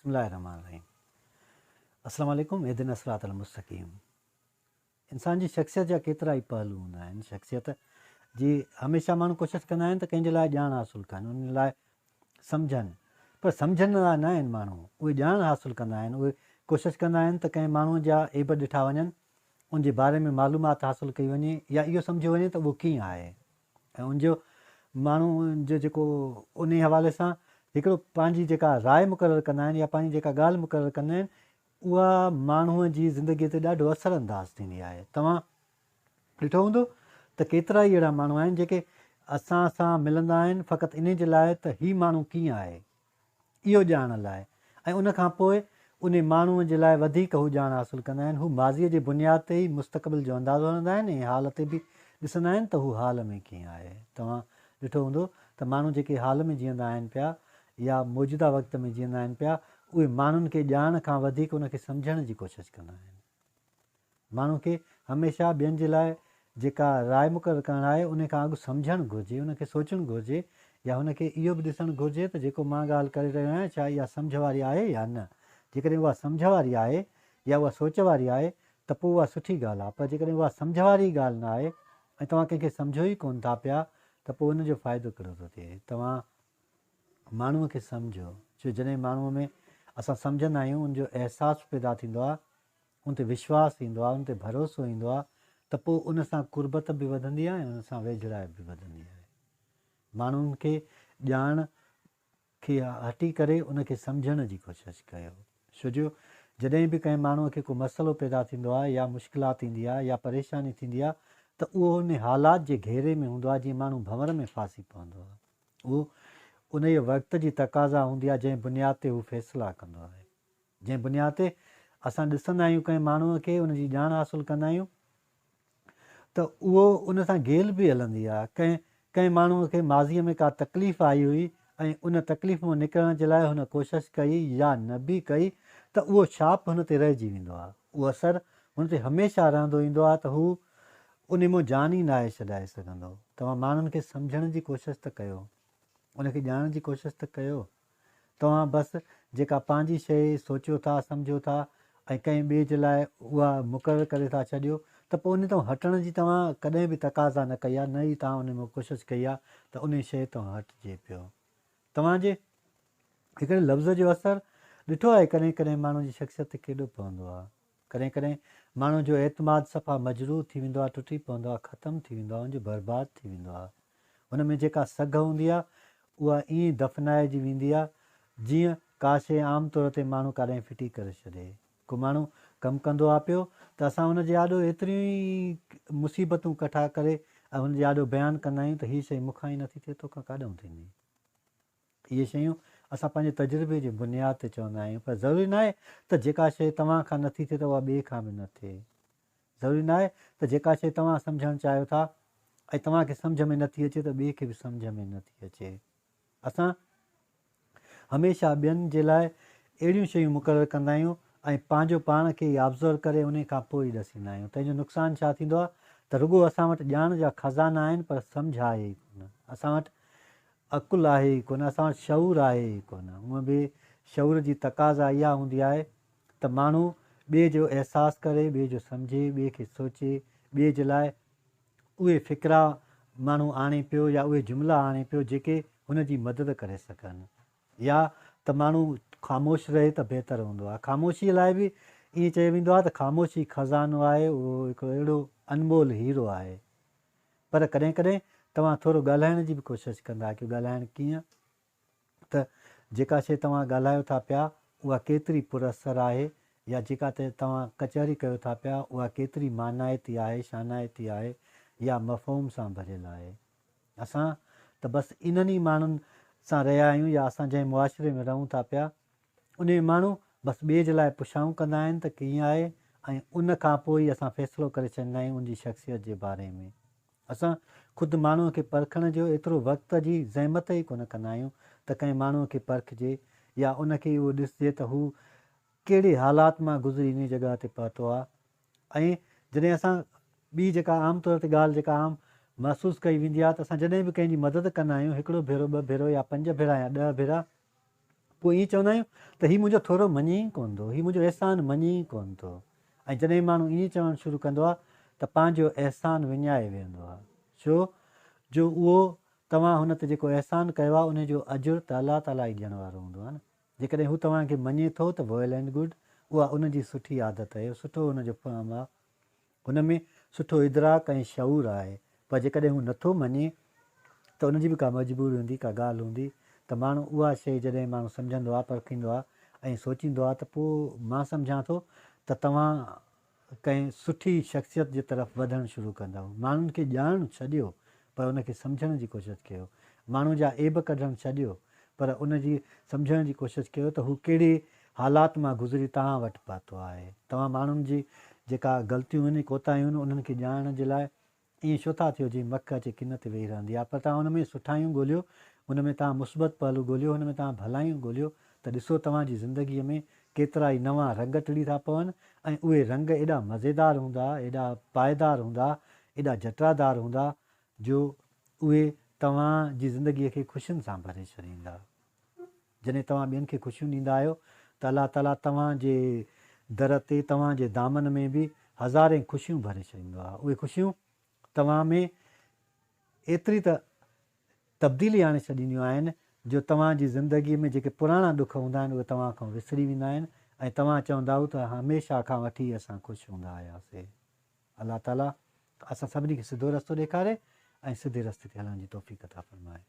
بسم الله الرحمن الرحيم السلام عليڪم اهدنا الصراط المستقيم انسان جي شخصيت جا ڪيترا ئي پهلو هوندا آهن شخصيت جي هميشه ماڻهو ڪوشش ڪندا آهن ته ڪنهن جي لاء ڄاڻ حاصل ڪن ان لاء سمجهن پر سمجهندا نه آهن ماڻهو اهي ڄاڻ حاصل ڪندا آهن اهي ڪوشش ڪندا آهن ته ڪنهن ماڻهو جا عيب ڏٺا وڃن ان جي باري ۾ معلومات حاصل ڪئي وڃي يا اهو سمجهيو وڃي ته اهو ڪيئن آهي ۽ ان جو ماڻهو جو جيڪو انهي حوالي سان هڪڙو پنهنجي جيڪا راء مقرر ڪندا آهن يا پنهنجي جيڪا ڳالهه مقرر ڪندا آهن اها ماڻهوء جي زندگيء تي ڏاڍو اثر انداز ٿيندي آهي. توهان ڏٺو هوندو ته ڪيترا ئي اهڙا ماڻهو آهن جيڪي اسان سان ملندا آهن فقط انهي جي لاء ته هي ماڻهو ڪيئن آهي اهو ڄاڻڻ لاء ۽ ان کان پوء انهي ماڻهوء جي لاء وڌيڪ هو ڄاڻ حاصل ڪندا آهن. هو ماضيء جي بنياد تي ئي مستقبل جو اندازو هڻندا آهن ۽ حال تي به ڏسندا آهن ته هو حال ۾ ڪيئن آهي. توهان ڏٺو هوندو ته ماڻهو جيڪي حال ۾ جيئندا آهن پيا يا موجوده وقت ۾ جيئندا آهن پيا، اهي ماڻهن کي ڄاڻ کان وڌيڪ ان کي سمجهڻ جي ڪوشش ڪندا آهن. ماڻهو کي هميشه ٻين جي لاء جيڪا راء مقرر ڪرڻ آهي، ان کان اڳ سمجهڻ گهرجي، ان کي سوچڻ گهرجي يا هن کي اهو به ڏسڻ گهرجي ته جيڪو مان ڳالهه ڪري رهيو آهيان ڇا اها سمجهه واري آهي يا نه؟ جيڪڏهن اها سمجهه واري آهي يا اها سوچ واري آهي ته پوء اها سٺي ڳالهه آهي پر جيڪڏهن اها سمجهه واري ئي ڳالهه نه آهي ۽ توهان ڪنهن کي سمجهو ئي ڪونه ٿا پيا ته پوء ان جو فائدو ڪهڙو ٿو ٿئي؟ توهان ماڻهوء کي سمجهو، ڇو جڏهن ماڻهوء ۾ اسان سمجهندا آهيون، ان جو احساس پيدا ٿيندو آهي، ان تي وشواس ايندو آهي، ان تي ڀروسو ايندو آهي ته پوء ان سان قربت به وڌندي آهي ۽ ان سان ويجهڙائپ به وڌندي آهي. ماڻهن کي ڄاڻ کي هٽي ڪري ان کي سمجهڻ جي ڪوشش ڪيو. ڇو جو جڏهن به ڪنهن ماڻهوء کي ڪو مسئلو پيدا ٿيندو آهي يا مشڪلات ايندي آهي يا پريشاني ٿيندي آهي ته اهو ان حالات جي گهيري ۾ هوندو آهي جيئن ماڻهو ڀنور ۾ ڦاسي پوندو آهي. اهو انهيء وقت جي تقاضا هوندي آهي جنهن بنياد تي هو فيصلا ڪندو آهي. جنهن بنياد تي اسان ڏسندا آهيون ڪنهن ماڻهوء کي ان جي ڄاڻ حاصل ڪندا آهيون ته اهو ان سان گيل به هلندي آهي. ڪنهن ڪنهن ماڻهوء کي ماضيء ۾ ڪا تڪليف آئي هئي ۽ ان تڪليف مان نڪرڻ جي لاء هن ڪوشش ڪئي يا نه به ڪئي ته اهو ڇاپ هن تي رهجي ويندو آهي. اهو اثر هن تي هميشه رهندو ايندو آهي ته هو انهي مان جان ئي ناهي ڇڏائي سگهندو. توهان ماڻهن کي سمجهڻ جي ڪوشش ته ڪيو. ان کي ڄاڻڻ جي ڪوشش ته ڪيو. توهان بس جيڪا پنهنجي شيء سوچيو ٿا، سمجهو ٿا ۽ ڪنهن ٻئي جي لاء اها مقرر ڪري ٿا ڇڏيو ته پوء انهي تان هٽڻ جي توهان ڪڏهن به تقاضا نه ڪئي آهي نه ئي توهان انهي مان ڪوشش ڪئي آهي ته انهي شيء تان هٽجي پيو. توهان جي هڪڙي لفظ جو اثر ڏٺو آهي ڪڏهن ڪڏهن ماڻهو جي شخصيت تي ڪيڏو پوندو آهي. ڪڏهن ڪڏهن ماڻهو جو اعتماد صفا مجروح ٿي ويندو آهي، ٽٽي پوندو آهي، ختم ٿي ويندو آهي، ان جو برباد ٿي ويندو آهي. هن ۾ جيڪا سگهه هوندي آهي، اها ائين دفنائجي ويندي آهي، جيئن ڪا شيء عام طور تي ماڻهو ڪاڏانهن ڦٽي ڪري ڇڏي. ڪو ماڻهو ڪم ڪندو آهي پيو ته اسان ان جي آڏو ايتريون ئي مصيبتون ڪٺا ڪري ۽ هن جي آڏو بيان ڪندا آهيون ته هيء شيء مون کان ئي نٿي ٿئي، توکان ڪاڏانهن ٿيندي؟ اهي شيون اسان پنهنجي تجربي جي بنياد تي چوندا آهيون پر ضروري ناهي ته جيڪا شيء توهان کان نٿي ٿئي ته اها ٻئي کان به نه ٿئي. ضروري ناهي ته جيڪا شيء توهان سمجهڻ چاهيو ٿا ۽ توهان کي سمجهه ۾ نٿي اچي ته ٻئي کي به سمجهه ۾ نٿي اچي. اسان هميشه ٻين جي لاء اهڙيون شيون مقرر ڪندا آهيون ۽ پنهنجو پاڻ کي ئي آبزرو ڪري انهي کان پوء ئي ڏسيندا آهيون. تنهن جو نقصان ڇا ٿيندو آهي ته رڳو اسان وٽ ڄاڻ جا خزانا آهن پر سمجهه آهي ئي ڪونه. اسان وٽ عقل آهي ئي ڪونه، اسان وٽ شعور آهي ئي ڪونه. هونء به شعور جي تقاضا اها هوندي آهي ته ماڻهو ٻئي جو احساس ڪري، ٻئي جو سمجهي، ٻئي کي سوچي، ٻئي جي لاء اهي فقرا ماڻهو آڻي پيو يا اهي جملا آڻي پيو جيڪي هن جي مدد ڪري سگهن. يا ته ماڻهو خاموش رهي ته بهتر هوندو آهي. خاموشيء لاء به ائين چيو ويندو آهي ته خاموشي خزانو آهي، اهو هڪڙو اهڙو انمول هيرو آهي. پر ڪڏهن ڪڏهن توهان ٿورو ڳالهائڻ جي به ڪوشش ڪندا ڪيو ڳالهائڻ ڪيئن ته جيڪا شيء توهان ڳالهايو ٿا پيا اها ڪيتري پر اثر آهي يا جيڪا توهان ڪچهري ڪيو ٿا پيا اها ڪيتري مانائتي آهي شانائتي آهي يا مفهوم سان ڀريل آهي اسان ته بس انهن ئي ماڻهن سان رهيا آهيون يا اسان جنهن معاشري ۾ رهون ٿا پيا انهي ماڻهو بس ٻئي جي لاء پڇائون ڪندا آهن ته ڪيئن آهي ۽ ان کان پوء ئي اسان فيصلو ڪري ڇڏيندا آهيون ان جي شخصيت جي باري ۾. اسان خود ماڻهوء کي پرکڻ جو ايترو وقت جي زحمت ئي ڪونه ڪندا آهيون ته ڪنهن ماڻهوء کي پرکجي يا ان کي اهو ڏسجي ته هو ڪهڙي حالات مان گذري انهي جڳهه تي پهتو آهي ۽ جڏهن اسان ٻي جيڪا عام طور تي ڳالهه جيڪا عام محسوس ڪئي ويندي آهي ته اسان جڏهن به ڪنهن جي مدد ڪندا آهيون هڪڙو ڀيرو ٻه ڀيرو يا پنج ڀيرا يا ڏهه ڀيرا پوء ائين چوندا آهيون ته هي منهنجو ٿورو مڃي ئي ڪونه ٿو، هي منهنجو احسان مڃي ئي ڪونه ٿو. ۽ جڏهن ماڻهو ائين چوڻ شروع ڪندو آهي ته پنهنجو احسان وڃائي ويهندو آهي. ڇو جو اهو توهان هن تي جيڪو احسان ڪيو آهي ان جو اجر ته الله تعاليٰ ئي ڏيڻ وارو هوندو آهي نه. جيڪڏهن هو توهان کي مڃي ٿو ته ويل اينڊ گڊ، اها ان جي سٺي عادت آهي، سٺو هن جو فهم آهي، هن ۾ سٺو ادراڪ ۽ شعور آهي، پر جيڪڏهن هو نٿو مڃي ته ان جي به ڪا مجبوري هوندي، ڪا ڳالهه هوندي ته ماڻهو اها شيء جڏهن ماڻهو سمجهندو آهي، پرکيندو آهي ۽ سوچيندو آهي ته پوء مان سمجهان ٿو ته توهان ڪنهن سٺي شخصيت جي طرف وڌڻ شروع ڪندؤ. ماڻهن کي ڄاڻڻ ڇڏيو پر ان کي سمجهڻ جي ڪوشش ڪيو. ماڻهو جا عيب ڪڍڻ ڇڏيو پر ان جي سمجهڻ جي ڪوشش ڪيو ته هو ڪهڙي حالات مان گذري توهان وٽ پهتو آهي. توهان ماڻهن جي جيڪا غلطيون آهن ڪوتاهيون آهن انهن کي ڄاڻڻ جي لاء ائين ڇو ٿا ٿيو جيئن مک اچي ڪن تي ويهي رهندي آهي پر توهان ان ۾ سٺايون ڳوليو، ان ۾ توهان مثبت پهلو ڳوليو، ان ۾ توهان ڀلايون ڳوليو ته ڏسو توهان جي زندگيء ۾ ڪيترائي نوان رنگ ٽڙي ٿا پون ۽ اهي رنگ ايڏا مزيدار هوندا، ايڏا پائيدار هوندا، ايڏا جٽادار هوندا جو اهي توهان جي زندگيء کي خوشين سان ڀري ڇڏيندا. جڏهن توهان ٻين کي خوشيون ڏيندا آهيو ته الله تعاليٰ توهان جي در تي، توهان جي دامن ۾ به هزارين خوشيون ڀري ڇڏيندو آهي. اهي خوشيون توهان ۾ ايتري ته تبديلي آڻي ڇڏينديون آهن جو توهان جي زندگيء ۾ جيڪي پراڻا ڏک هوندا آهن اهي توهان کان وسري ويندا آهن ۽ توهان چوندا آهيو ته هميشه کان وٺي اسان خوش هوندا آياسي. الله تعاليٰ اسان سڀني کي سڌو رستو ڏيکاري ۽ سڌي رستي تي هلڻ جي توفيق عطا فرمائي.